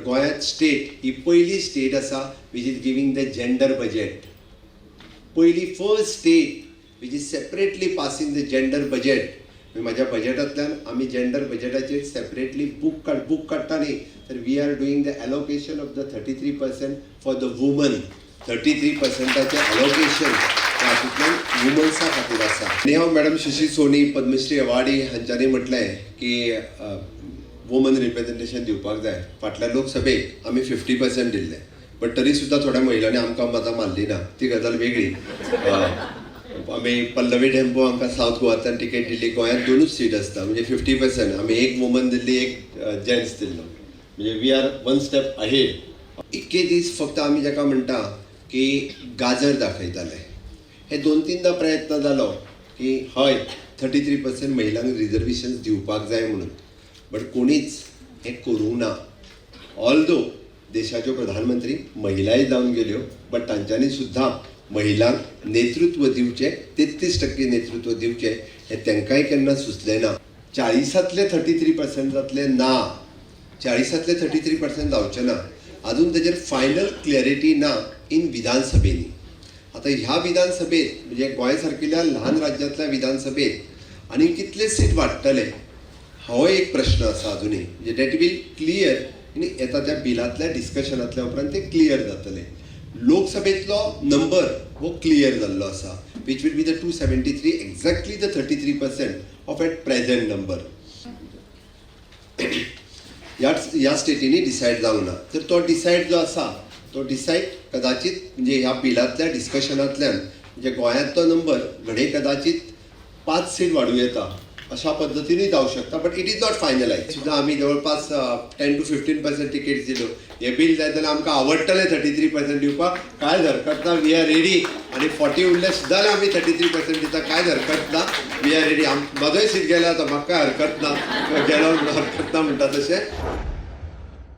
गोंयांत स्टेट ही पयली स्टेट आसा which is giving the gender budget. पयली first state which is separately passing the gender budget. म्हाज्या बजेटांतल्यान आमी जेंडर बजेटाचेर सेपरेटली बूक काडटा न्ही, तर we are doing the allocation of the 33% for the woman. 33 पर्संटाचें allocation हातूंतल्यान वुमन्सा खातीर आसा. आनी हांव मॅडम शशी सोनी, पद्मश्री अवॉर्डी हांच्यांनी म्हटलें की वुमन रिप्रेझेंटेशन दिवपाक जाय. फाटल्या लोकसभेक आमी 50% दिल्लें, बट तरी सुद्दां थोड्या महिलांनी आमकां मतां मारली ना, ती गजाल वेगळी. आमी पल्लवी ढेंपो हांकां सावथ गोवांतल्यान तिकेट दिल्ली. गोंयांत दोनूच सीट आसता, म्हणजे 50%. आमी एक वुमन दिल्ली, एक जेंट्स दिल्लो, म्हणजे we are one step ahead. इतके दीस फक्त आमी जाका म्हणटा की गाजर दाखयताले. हे दोन तीनदां प्रयत्न जालो की हय, 33% महिलांक रिजर्वेशन दिवपाक जाय म्हणून, बट कोणीच हें करूंक ना. ऑल्दो देशाच्यो प्रधानमंत्री महिलाय जावन गेल्यो, बट तांच्यांनी सुद्दां महिलांक नेतृत्व दिवचें, 33% नेतृत्व दिवचें हें तांकांय केन्ना सुचलें ना. 40तांतले 33% जातले ना, 40तांतले 33% जावचें ना. अजून ताजेर फायनल क्लॅरिटी ना इन विधानसभेनी. आतां ह्या विधानसभेत, म्हणजे गोंय सारकिल्ल्या ल्हान राज्यांतल्या विधानसभेत आनी कितले सीट वाडटले हो एक प्रश्न आसा अजुनूय. म्हणजे that will clear आनी येता त्या बिलांतल्या डिस्कशनांतल्या उपरांत ते क्लियर जातले. लोकसभेतलो नंबर हो क्लियर जाल्लो आसा, which will be the 273, exactly the 33% of at present number. ह्या ह्या स्टेटींनी डिसायड जावंक ना, तर तो डिसायड जो आसा तो डिसायड कदाचित म्हणजे ह्या बिलांतल्या डिस्कशनांतल्यान, म्हणजे गोंयांतलो नंबर घडये कदाचित पांच सीट वाडूं येता, अशा पद्दतीनूय जावं शकता, but it is not finalize. सुद्दां आमी जवळपास 10 to 15% tickets दिल्यो. हें बील जाय जाल्यार आमकां आवडटलें 33% दिवपाक, कांयच हरकत ना, we are ready. आनी 40 उरले सुद्दां जाल्यार आमी 33% दिता, कांयच हरकत ना, we are ready. म्हजोय सीट गेल्यार आतां म्हाका कांय हरकत ना, गेलो म्हणून हरकत ना म्हणटा तशें.